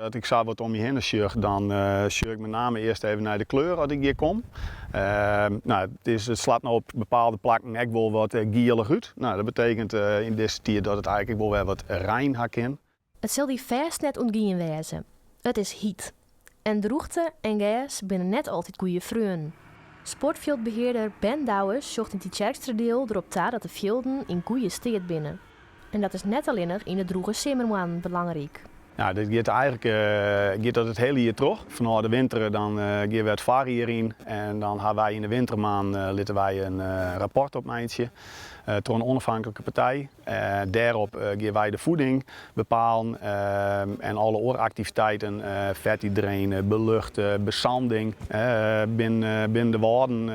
As ik sa wat om my hinne sjoch, dan sjoch ik met name earst even nei de kleur as ik hjir kom. No, it slacht no op bepaalde plakken ek wol wat gielich út. No, dat betekent yn dizze tiid dat it eigentlik ek wol wer wat rein ha kin. It sil dy fêst net ûntgien wêze, it is hyt. En drûchte en gers binne net altyd goeie freonen. Sportfjildbehearder Ben Douwes sjocht yn Tytsjerksteradiel derop ta dat de fjilden yn goeie steat binne. En dat is net allinnich yn de drûge simmermoannen belangryk. Ja, dit giet eigentlik giet dat it hiele jier troch. Fanôf de winter dan gean we it foarjier yn en dan ha wy yn de wintermaanden litte wy in rapport opmeitsje troch in ûnôfhinklike partij. Dêrop gean wy de voeding bepalen en alle oare aktiviteiten, fertidrain, beluchte, besanding. Binnen de wâlden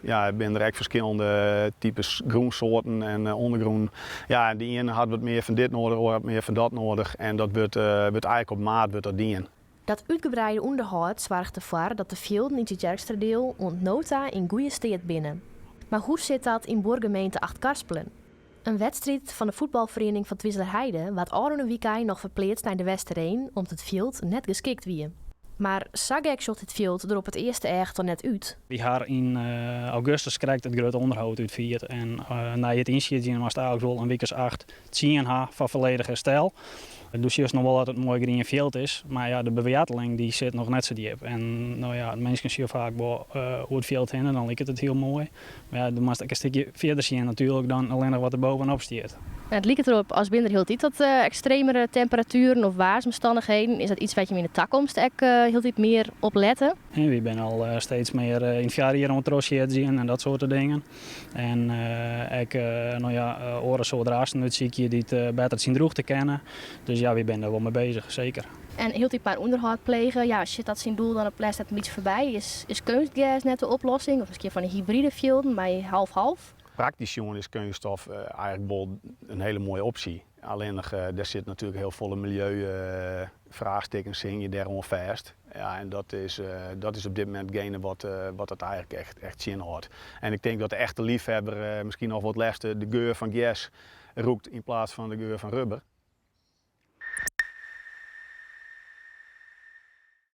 ja, binne der ek ferskillende types grûnsoarten en ûndergrûnen. Ja, en de iene hat wat mear fan dit noadich, de oare hat mear fan dat noadich en dat wurdt wurdt eigentlik op maat wurdt dat dien. Dat útgebreide ûnderhâld soarget derfoar dat de fjilden yn Tytsjerksteradiel oant no ta yn goeie steat binne. Mar hoe sit dat yn buorgemeente Achtkarspelen? In wedstriid fan de fuotbalferiening fan Twizelerheide waard ôfrûne wykein noch ferpleatst nei De Westereen om't it fjild net geskikt wie. Mar sa gek sjocht dit fjild der op it earste each toch net út. Wy ha yn augustus krekt it grutte ûnderhâld útfierd en nei it ynsiedzjen moatst eigentlik wol in wike as acht, tsien ha foar folledich herstel. Do sjochst noch wol dat it in moai grien fjild is, mar ja, de bewearteling dy sit noch net sa djip. En no ja, minsken sjogge faak wol oer it fjild hinne, dan liket it hiel moai. Mar ja, do moatst ek in stikje fierder sjen natuerlik dan allinnich wat der bovenop stiet. It liket derop as binne der hieltyd wat ekstremere temperatueren of waarsomstannichheden. Is dat iets wêr't jim yn de takomst ek hieltyd mear op lette? Wy binne al steeds mear yn it foarjier oan it trochsiedzjen en dat soarte dingen. En ek no ja, oare soart rassen útsykje dy't better tsjin drûchte kinne. Dus ja, wy binne der wol mei bezich, seker. En hieltyd mar ûnderhâld plege, ja, sjit dat syn doel dan op lêst net in bytsje foarby? Is keunstgers net de oplossing? Of miskien fan de hybride fjilden mei half-half? Praktysk sjoen is keunststof eigentlik wol in hiele moaie opsje. Allinnich dêr sit natuerlik hiel folle miljeufraachstikken hingje dêr oan fêst. Ja, en dat is op dit momint itgene wat dat eigentlik echt tsjinhâldt. En ik tink dat de echte leafhebber miskien noch wol it leafste de geur fan gers rûkt yn plaats fan de geur fan rubber.